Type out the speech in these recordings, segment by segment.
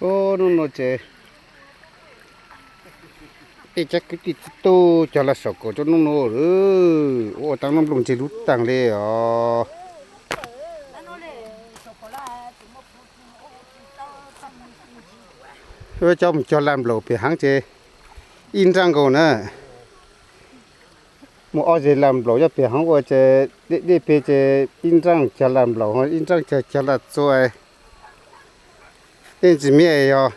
Ub, hnub no ces peb cov kwv tij txiv tub cog laj saum kaum rau hnub no lawm, ua tau nplooj ntseg lub taag li os. Cov mus cog laj nplaum pem heev ces ib nrab nkaus na. Muaj ob zeg laj nplaum nyob pem heev ua ces deb deb pem ces ib nrab cog laj nplaum, ib nrab cog cog laj txua. Ib ntsis miab yog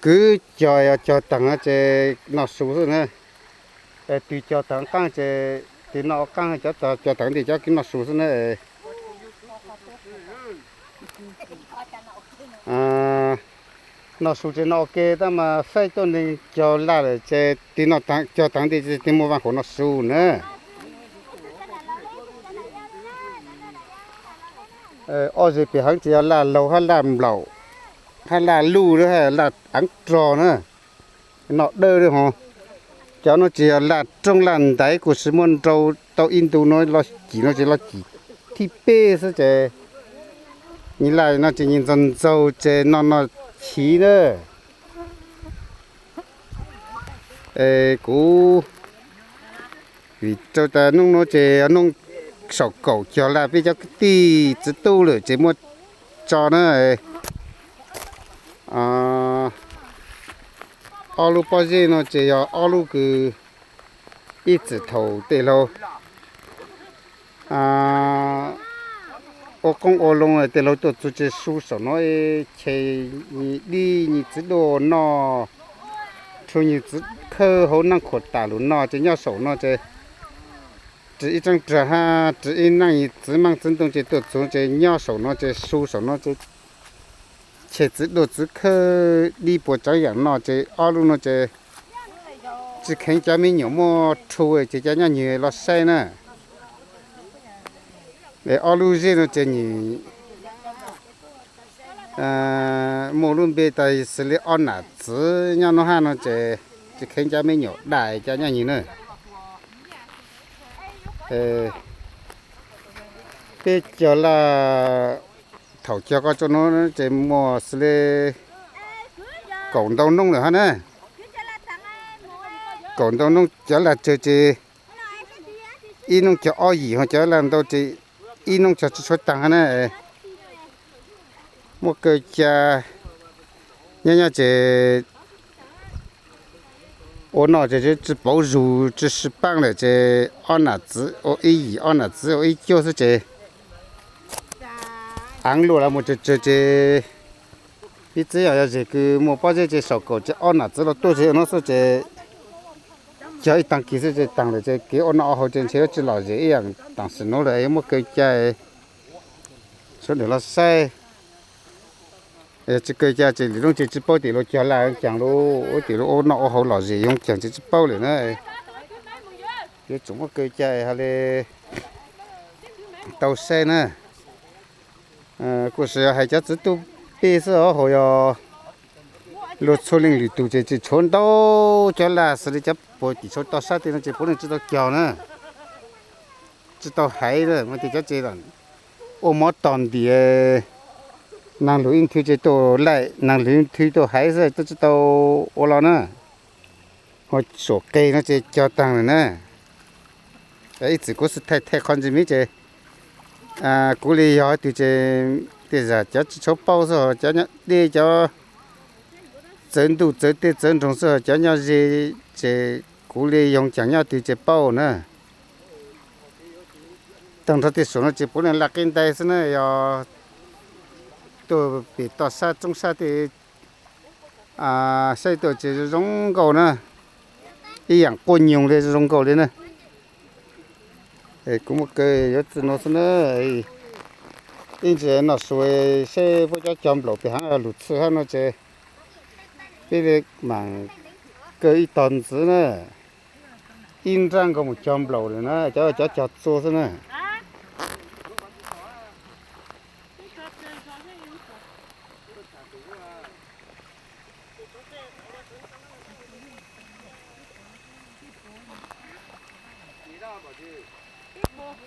kwv cog, yog cog taag ces noj su xwb na. Twg cog taag qaab ces twg noj qaab, cov cog taag ntej cov kwv noj su xwb na. Noj su ces noj ua ke tab mas faib tuab neeg cog laj lawm ces twg noj cog taag ntej ces twg muaj vaaj khaum noj su na. Ob zeg pem heev ces yog laj laug hab laj nplaum, hab laj luj, hab laj eev rog na. Noj dawb hov. Cov no ces yog laj rooj laj ntaiv kuj sis muaj nrau tau ib ntu no, los cim no ces los cim thib peb xwb ces nyias laj no ces nyias ntxaug ntxaug ces noj noj chiv na. Es kuv vim rau tas hnub no ces hnub saum kaum cog laj peb cov kwv tij txiv tub lawm ces muab tso na. Ob lub pob zeb no ces yog ob lub kws ib txwm thaum tej laug ua qoob ua loo tej laug tuaj txug ces su saum no, ces nyias dib nyias txiv duaj noj, rhu nyias txiv khawb hauv naab khuam tas lug noj ces nyob saum no ces ris ib tsaab rag hab ris ib naaj nyias txiv maaj txiv ntoo ces tuaj txug ces nyob saum no ces su saum no ces ces txiv duaj txiv khawb dib puas tsaav yaam noj ces ob lub no ces tsi kheev cov me nyuam muaj rhu ces cov nyob nwg los saib na. Ob lub zeb no ces nws muaj lub npe tas xws li ob nam txiv nyob no hab no ces tsi kheev cov me nyuam dai cov nyob nwg na. Peb cog laj thaum cog koj tso no ces muaj xws li kaum ntau noob lawm hab na. Kaum ntau noob cov laj tsawg ces ib noob cog ob yim, ho cov laj ntau ces ib noob cog tsi tshuav taag hab na. Muaj kaw ca nyob nyob ces ua noj ces tsi pauv zug tsi sib paab lawm ces ob nam txiv ua ib yim, ob nam txiv ua ib cuab xwb ces aav luaj lawm mus tsawg tsawg ces piv txwv yog yog zem kws muaj pob zeb ces saum kaum ces ob nam txiv los tuaj zem no xwb ces cog ib taag kis xwb ces taag lawm ces kev ua noj ua haus ces ntshe yuav tsi lom zem ib yaam taam sim nuav lawm, muaj kaw ca sawv daws los saib. Tsi kaw ca ces lwm lub ces tsi paub tim luag cog laj caag lub, tim luag ua noj ua haus lom zem yoov caag ces tsi paub lawm na. Yuav tsum muab kaw ca hab le tau saib na. Kuj sis yog hais cov txiv tub peb xwb, hauv yog luag txhua leej lwm tug ces tseem tshuav ntau cov laj xws li cov puag tim tshuav toj sab tej no ces puav leej tsi tau cog na, tsi tau haiv na, mas tej cov tsev ua mov tog ntiam, naag lug ib nthwv ces tuaj laij, naag lug ib nthwv tuaj haiv xwb, tub tsi tau ua los na. Ho suam qeg no ces cog taag lawm na. Ib txwm kuv xwb thaij thaij qhov ntsis miv ces kuv li yog twg ces tej zag cov tsi tshua paub xwb, cov nyob deb, cov txawv ntuj txawv teb txawv nroog xwb, cov nyob ze ces kuv li yoog caag nyob twg ces paub na. Taag nrho tej suam no ces puav leej laj qeb ntais xwb na, yog tuaj pem toj sab tsoob sab tej saib tuaj ces zoo nkauj na, ib yaam quaj nyoog li zoo nkauj li na. Kuv muab kaw yuav txij nuav xwb na. Ib ntsis noj su saib puab cov cog nplaum pem heev lug txhwj hab no ces peb li maam kaw ib tog ntxiv na. Ib nrab nkaus mus cog nplaum lawm na, cov cov cog txua xwb na.